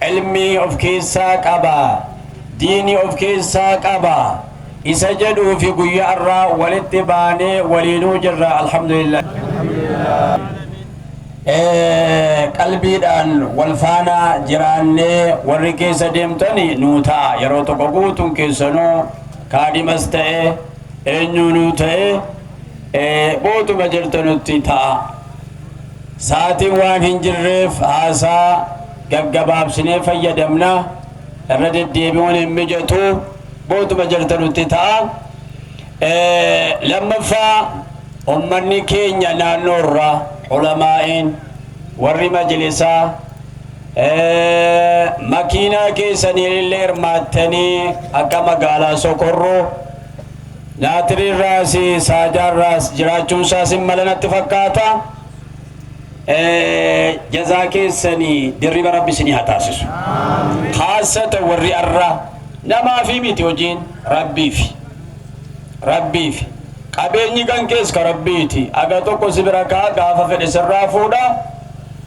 Ilmii of keessaa qaba, diinii of keessaa qaba. Isa jedhuu fi guyyaa irraa walitti baanee waliinuu jirra, alhamdulillah. Qalbiidhaan wal faana jiraannee warri keessa deemtani nuu ta'a. Yeroo tokko guutuun keessanuu kaadhimas ta'e, eenyuunuu ta'e, bootuma jirtanutti ta'a. Sa'aatiin waan hin jirreef haasaa gaggabaabsinee fayyadamna. Irra deddeebi'uun hin mijatu. Bootuma jirtanutti ta'a. Lammaffaa, ummanni keenya naannoo irraa ulamaa'iin, warri majlisaa, makiinaa keessanii illee hirmaattanii akka magaalaa Sokorroo Naatiriirraas Saajaarraas jiraachuun isaas hin mala natti fakkaata. Jazaa keessanii dirriba Rabbi isinii haa taasisu. Khaasata warri arra namaafi miti, hojiin Rabbiifi. Rabbiifi. Qabeenyi kan kees ka Rabbiiti. Aga tokko si bira kaa, gaafa fedhe sirraa fuudha.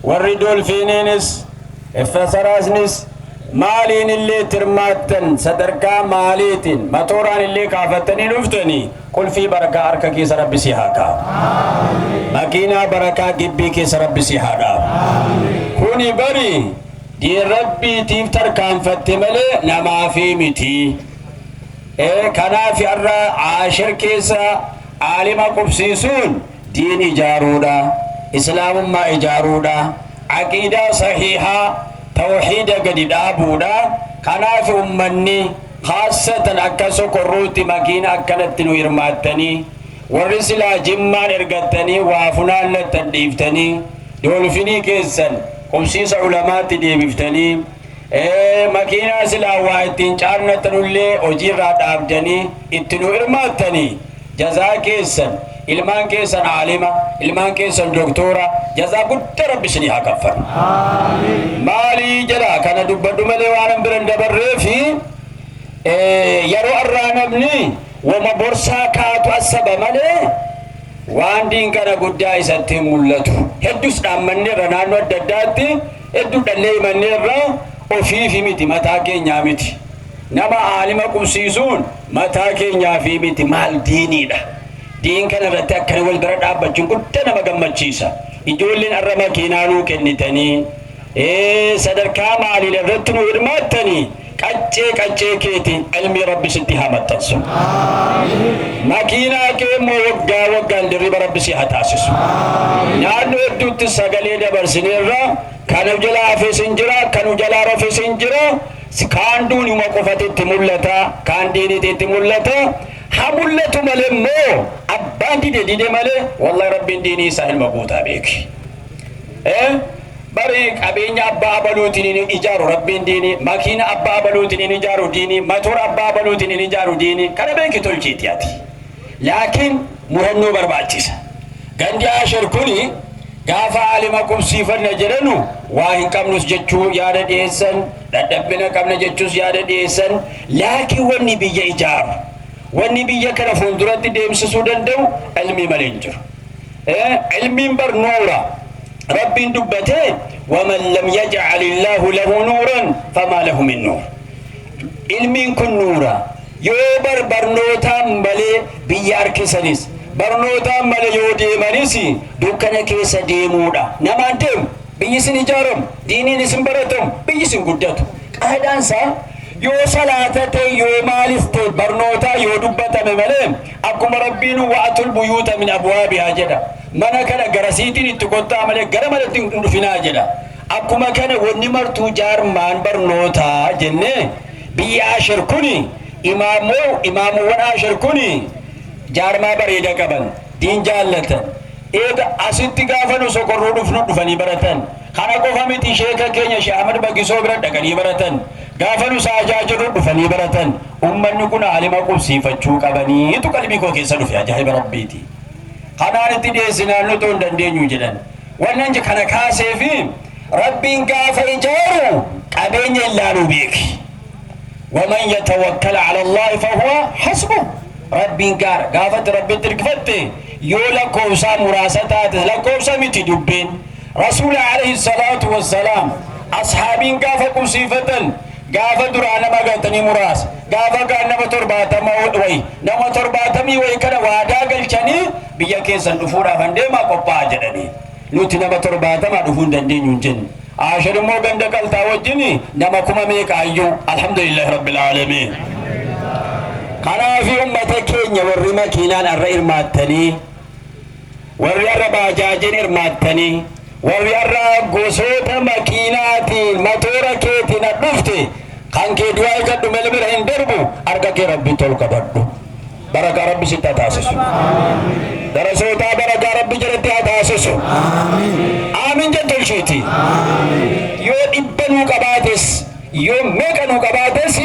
Warri dolfiiniinis, effasaraasnis, maaliin illee tirmaattan, sadarkaa maaliitiin matooraan illee kaafattanii dhuftanii, qulfii barakaa harka keessa Rabbi si haa kaa'u. Makiinaa barakaa gibbii keessa Rabbi si haa dhaabu. Kuni bari diin Rabbiitiif tarkaanfatte malee namaafii miti. Kanaaf har'a Aashir keessa aalima qubsiisuun diin ijaaruudha. Islaamummaa ijaaruudha. Aqiidaa sahiihaa, tawhiida gadi dhaabuudha. Kanaaf ummanni khaasatan akka Sokorruutti makiina akkanatti nu hirmaattanii, warri silaa Jimmaan ergattanii waa funaannattan dhiiftanii, doolfinii keessan qubsiisa ulamaatti deebiftanii, makiinaa silaa waa ittiin caannattanullee hojiirraa dhaabdanii itti nu hirmaattanii, jazaa keessan, ilmaan keessan aalima, ilmaan keessan doktora, jazaa guddaa Rabbi isinii haa kaffalu. Maalii jedha, kana dubbadhu malee waan an biran dabarree fi yeroo arraa namni wama borsaa kaatu assaba malee waan diin kana guddaa isatti hin mul'atu. Hedduus dhaammanneerra, naannoo adda addaatti hedduu dhallee himanneerra. Ofiifi miti, mataa keenyaa miti. Nama aalima qubsiisuun mataa keenyaafi miti, maal, diiniidha. Diin kana irratti akkana wal bira dhaabbachuun guddaa nama gammachiisa. Ijoolleen arra makiinaa nuu kennitanii, sadarkaa maaliin irratti nu hirmaattanii, qaccee qaccee keetiin ilmii Rabbi sitti haa maxxansu. Makiinaa kee immoo waggaa waggaan dirriba Rabbi si haa taasisu. Naannoo hedduutti sagalee dabarsineerra. Kanu jalaa hafes hin jira, kanu jalaa rafes hin jira. Kaan duunuma qofatu itti mul'ata, kaan diiniitu itti mul'ata. Haa mul'atu malee immoo abbaan dide dide malee, wallahi Rabbiin diinii isaa ilma guutaa beeki. Bari qabeenya abbaa abaluutiin hin ijaaru Rabbiin diinii, makiina abbaa abaluutiin hin ijaaru diinii, motora abbaa abaluutiin hin ijaaru diinii. Kana beeki, tolchiiti ati. Laakiin murannoo barbaachisa. Gandi Ashar kuni gaafa aalima qubsiifanna jedhanu waa hin qabnus jechuu yaada dhiyeessan, dadhabbina qabna jechuus yaada dhiyeessan. Laakiin wanni biyya ijaaru, wanni biyya kana fuulduratti deemsisuu danda'u ilmii malee hin jiru. Ilmiin bar nuura. Rabbiin dubbatee, "Waman lam yaj'al illaahu lahu nuuran famaa lahu min nuur." Ilmiin kun nuura. Yoo bar barnootaan malee biyya harkisanis, barnootaan malee yoo deemanis, dukkana keessa deemuudha. Namaan deemu, biyyi isin ijaaramu, diiniin isin baratamu, biyyi isin guddatu. Qaayidaan isaa yoo salaata ta'e, yoo maalis ta'e, barnootaa yoo dubbatame malee, akkuma Rabbiin "Wa'atul buyuuta min abwaabihaa" jedha. Mana kana garasiitiin itti kottaa malee gara manatti hin dhufinaa jedha. Akkuma kana wanni martuu jaarmaan barnootaa jennee, biyya Ashar kuni, imaamuwwan Ashar kuni jaarmaa bareeda qaban, diin jaallatan. Eega asitti gaafa nu Sokorruu dhufnu dhufanii baratan. Kana qofa miti, sheeka keenya Sheekh Ahmad Bagisoo bira dhaqanii baratan. Gaafa nu Saajaa jirru dhufanii baratan. Ummanni kun aalima qubsiifachuu qabaniitu qalbii koo keessa dhufe, ajaa'iba Rabbiiti. Kanaan itti dhiyeessinaan nuti hin dandeenyu jedhan. Wannan kana kaasee fi Rabbiin gaafa ijaaru qabeenya hin laaluu beeki. "Waman yatawakkal ala Allaahi fahuwa hasbuh." Rabbiin gaara gaafatti Rabbitti hirkifatte, yoo lakkoofsaa muraasa taate, lakkoofsa miti dubbiin. Rasuula alayhi salaatu wassalaam Ashaabiin gaafa qubsiifatan gaafa duraa nama galtanii muraasa, gaafa kaan nama 70 wayi, nama 70 wayi kana waadaa galchanii biyya keessan dhufuudhaaf an deemaa qophaa'a jedhanii. Nuti nama 70 dhufuu hin dandeenyu hin jenne. Aashir immoo ganda qaltaa wajjin nama kuma meeqaayyuu, alhamdulillahi rabbil aalamiin. Kanaafi ummata keenya warri makiinaan arra hirmaattanii, warri har'a baajaajiin hirmaattanii, warri har'a gosoota makiinaatiin matoora keetiin dhufte, kan kee du'aa eeggadhu malee bira hin darbu, harka kee Rabbitti ol qabadhu. Barakaa Rabbi sitti haa taasisu. Darasootaa barakaa Rabbi jalatti haa taasisu. Aamin jettu ishiiti. Yoo 100 nuu qabaates, yoo meeqa nuu qabaates,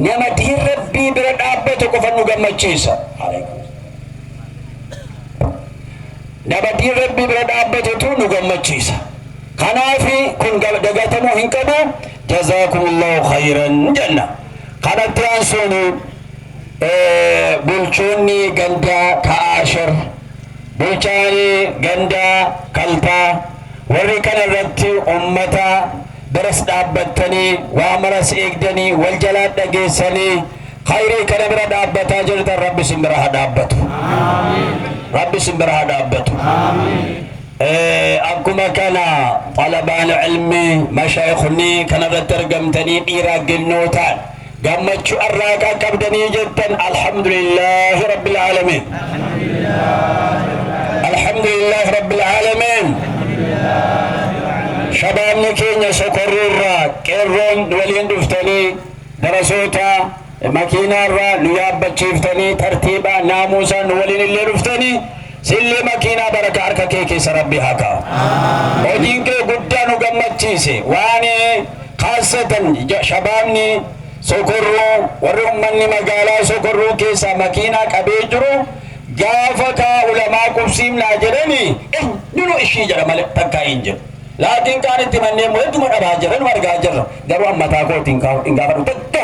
nama diin Rabbii bira dhaabbatu qofa nu gammachiisa. Nama diin Rabbii bira dhaabbatutu nu gammachiisa. Kanaafi kun dagatamuu hin qabu. Jazaakumullahu khayran jenna. Kanatti aansuun bulchoonni gandaa Ka'aashar, bulchaani gandaa Kaltaa, warri kana irratti ummata biras dhaabbattanii waa maras eegdanii wal jalaa dhageessanii khayrii kana bira dhaabbataa jirtan, Rabbi isin bira haa dhaabbatu. Rabbi isin bira haa dhaabbatu. Akkuma kana xalabaan ilmi mashaayikni kanarratti argamtanii dhiiraa gennootaan gammachuu arraaqaa qabdanii jettan, alhamdulillahi rabbil aalamiin. Alhamdulillahi rabbil aalamiin. Shabaabni keenya Sokorruurraa qeerroon waliin dhuftanii darasoota makiinaarraa nu yaabbachiiftanii tartiibaa naamuusaan nu waliin illee dhuftanii, sillee makiinaa baraka harka kee keessa Rabbi haa kaa'u. Hojiin kee guddaa nu gammachiise. Waan kaassatan shabaabni Sokorruu, warri ummanni magaalaa Sokorruu keessaa makiinaa qabee jiru, gaafa kaa ulamaa qubsiifnaa jedhani eenyunu ishii jedha malee takkaa hin jedhu. Laakiin kaan itti manneen immoo hedduma dhabaa jirra, nu argaa jirra. Garuu an mataa kootiin hin gaafadhu takka.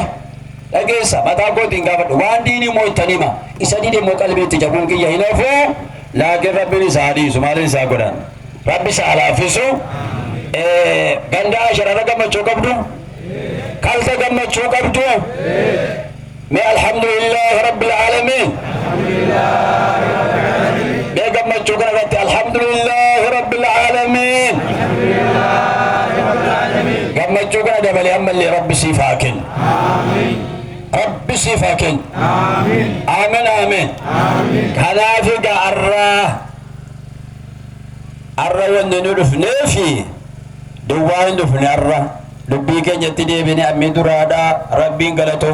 Dhageessa, mataa kootiin gaafadhu. Waan diinii immoo ittan hima. Isa dide immoo qalbiitti jabuun kiyya hin hafu. Laakiin Rabbiin isaa dhiisu, maaliin isaa godhan? Rabbi isaa laaffisu. Ganda Asharara gammachuu qabdu? Kalta gammachuu qabdu? Mee alhamdulillahi rabbil aalamiin. Mee gammachuu kana irratti alhamdulillahi rabbil aalamiin. Gammachuu kana dabalee ammallee Rabbi siif haa kennu. Rabbi siif haa kennu. Aamin aamin. Kanaaf egaa arra wanni nu dhufneefi duwwaa hin dhufne. Arra dubbii keenyatti deebine ammii duraadhaa Rabbiin galatoom.